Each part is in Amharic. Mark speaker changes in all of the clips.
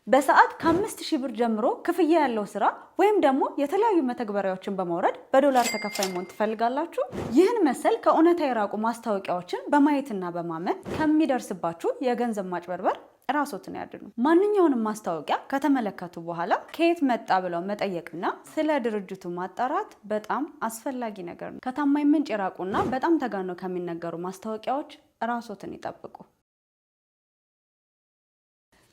Speaker 1: በሰዓት ከ5,000 ብር ጀምሮ ክፍያ ያለው ስራ ወይም ደግሞ የተለያዩ መተግበሪያዎችን በማውረድ በዶላር ተከፋይ መሆን ትፈልጋላችሁ? ይህን መሰል ከእውነታ የራቁ ማስታወቂያዎችን በማየትና በማመን ከሚደርስባችሁ የገንዘብ ማጭበርበር ራስዎትን ያድኑ። ማንኛውንም ማስታወቂያ ከተመለከቱ በኋላ ከየት መጣ ብለው መጠየቅና ስለ ድርጅቱ ማጣራት በጣም አስፈላጊ ነገር ነው። ከታማኝ ምንጭ የራቁና በጣም ተጋነው ከሚነገሩ ማስታወቂያዎች ራስዎትን ይጠብቁ።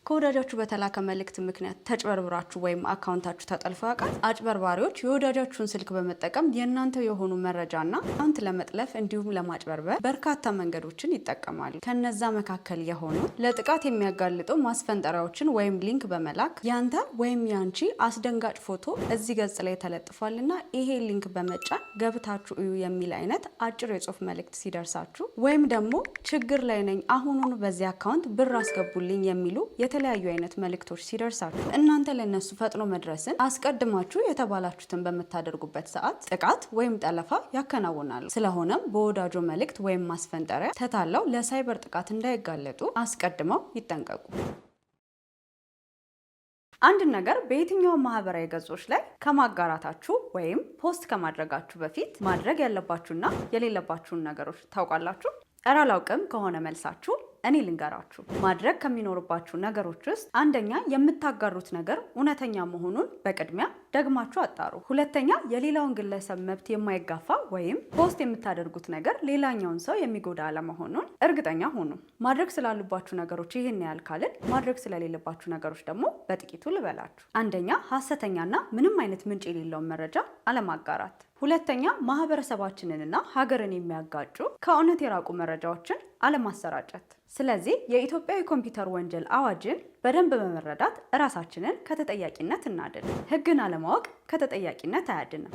Speaker 1: ከወዳጃችሁ በተላከ መልእክት ምክንያት ተጭበርብራችሁ ወይም አካውንታችሁ ተጠልፎ ያውቃል? አጭበርባሪዎች የወዳጃችሁን ስልክ በመጠቀም የእናንተ የሆኑ መረጃና አካውንት ለመጥለፍ እንዲሁም ለማጭበርበር በርካታ መንገዶችን ይጠቀማሉ። ከነዛ መካከል የሆኑ ለጥቃት የሚያጋልጡ ማስፈንጠሪያዎችን ወይም link በመላክ ያንተ ወይም ያንቺ አስደንጋጭ ፎቶ እዚህ ገጽ ላይ ተለጥፏልና ይሄ link በመጫን ገብታችሁ እዩ የሚል አይነት አጭር የጽሁፍ መልእክት ሲደርሳችሁ ወይም ደግሞ ችግር ላይ ነኝ፣ አሁኑኑ በዚህ አካውንት ብር አስገቡልኝ የሚሉ የተለያዩ አይነት መልእክቶች ሲደርሳችሁ እናንተ ለነሱ ፈጥኖ መድረስን አስቀድማችሁ የተባላችሁትን በምታደርጉበት ሰዓት ጥቃት ወይም ጠለፋ ያከናውናሉ። ስለሆነም በወዳጆ መልእክት ወይም ማስፈንጠሪያ ተታለው ለሳይበር ጥቃት እንዳይጋለጡ አስቀድመው ይጠንቀቁ። አንድ ነገር በየትኛውም ማህበራዊ ገጾች ላይ ከማጋራታችሁ ወይም post ከማድረጋችሁ በፊት ማድረግ ያለባችሁና የሌለባችሁን ነገሮች ታውቃላችሁ? እረ አላውቅም ከሆነ መልሳችሁ እኔ ልንገራችሁ። ማድረግ ከሚኖርባችሁ ነገሮች ውስጥ አንደኛ፣ የምታጋሩት ነገር እውነተኛ መሆኑን በቅድሚያ ደግማችሁ አጣሩ። ሁለተኛ፣ የሌላውን ግለሰብ መብት የማይጋፋ ወይም post የምታደርጉት ነገር ሌላኛውን ሰው የሚጎዳ አለመሆኑን እርግጠኛ ሁኑ። ማድረግ ስላሉባችሁ ነገሮች ይህን ያህል ካልን ማድረግ ስለሌለባችሁ ነገሮች ደግሞ በጥቂቱ ልበላችሁ። አንደኛ፣ ሀሰተኛና ምንም አይነት ምንጭ የሌለውን መረጃ አለማጋራት። ሁለተኛ፣ ማህበረሰባችንንና ሀገርን የሚያጋጩ ከእውነት የራቁ መረጃዎችን አለማሰራጨት። ስለዚህ የኢትዮጵያ የኮምፒውተር ወንጀል አዋጅን በደንብ በመረዳት እራሳችንን ከተጠያቂነት እናድን። ሕግን አለማወቅ ከተጠያቂነት አያድንም።